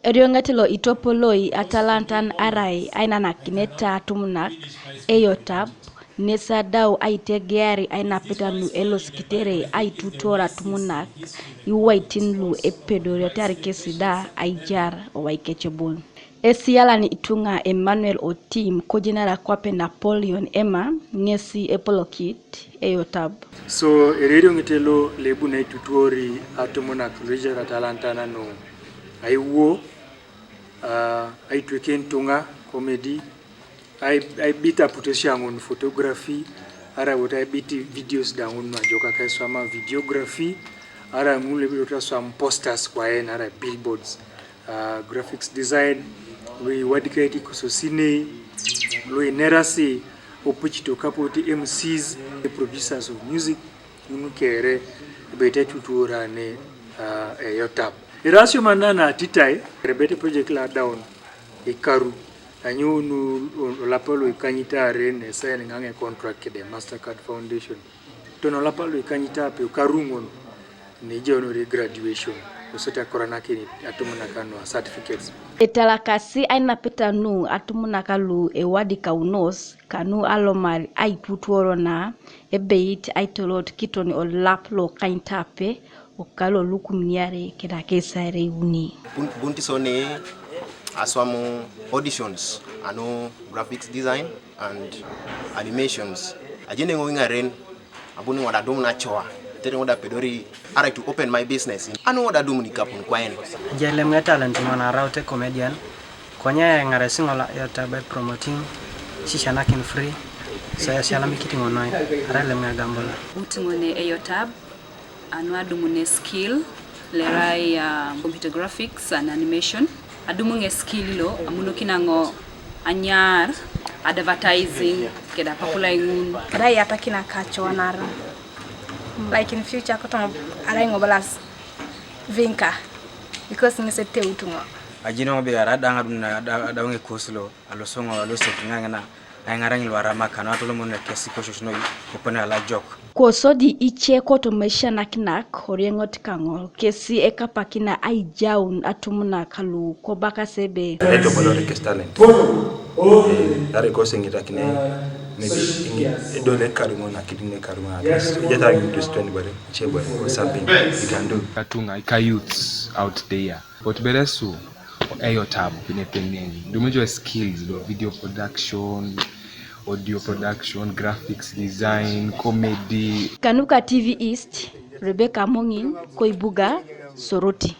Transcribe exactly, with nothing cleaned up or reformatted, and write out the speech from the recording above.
Erioŋet lo itopoloi atalantan arai ainanakineta atumunak eyotab, nes adau aitegeari ainapeta nu elosikitere aitutor atumunak iwaitin lu epedoriotar kesi da aijar owaikecebon. Esialan ituŋa Emmanuel Otim kojenara kwape Napoleon Ema ŋesi epolokit eyotab. So erioŋet lo lebuni aitutuori atumunak luijar atalantan nu aiwuo, ah, aitweken tuŋa, comedy, ai, aibit aputosia ŋun photography, arai wot aibit videos da ŋun nu ajokak aiswama videography, arai ŋun lebit wot aswam posters kwaen, arai billboards, ah, graphics design, luiwadikaiti kososinei, luinerasi, opucito kapoti M Cs, the producers of music, ŋun kere, ebeit aitutuor ane, ah, eyotab. Erasio mana na atitai, erebet project lo adaun ikaru. Anyu nu olapa lo ikanyit are ne sign ŋaŋ e contract kede Mastercard Foundation. Ton olapa lo ikanyit ape ikaru ŋon ne ijaunore graduation. Kosodi akoranakin atumunak nu a certificates. Etalakasi ainapeta nu atumunak lu ewadikaunos kanu alomar aitutuoro na ebeit aitolot kiton olap lo kanyit ape okalo lukumin iare keda kesaire iuni. Bun-, bunti so ne aswam auditions anu graphics design and animations. Ajeni ŋo iŋaren abuni ŋo da adumun acoa, tetere ŋo da apedori arai to open my business. Anu ŋo da adumun ikapun kwaen. Ajelem ŋa talent ŋo na araute comedian, konye eŋaresi ŋo la yotab promoting sisianakin free, so esialamikit ŋo noi, arai lem ŋa gambula. Uti ŋo ne eyotab, anu adumun skill, lerai, ah, computer graphics and animation. Adumu ŋe skill lo, amunokina ŋo anyar advertising, keda papulai ŋun. Keda iyatakina kaconar, like in future, kotoŋo arai ŋo balas vinka, because ŋese teutu ŋo. Ajino ŋo bigara adaŋ adum na ada-, adaŋ ekos lo, aloso ŋo, aloso tuŋa ŋina, aiŋaraŋ luarama kanu atolomon kesi koshosho noi, epone alajok. Kosodi ice kotoma isisianakinak orieŋot kaŋol, kesi ekapakina aijaun atumunak lu kobakasi ebe. Etopolore kes talent. Eh, are kose ŋitakine, maybe, iŋi-, edol ekaruŋo nakidin ekaruŋo, at least, ejata ŋitus twenty bore, che bore, or something, you can do. Katuŋa, ika youths out there. But beresu eyotab kinepeŋen. Dumu jo skills lo video production, audio production, graphics design, comedy. Kanuka T V East, Rebecca Amoŋin, Koibuga, Soroti.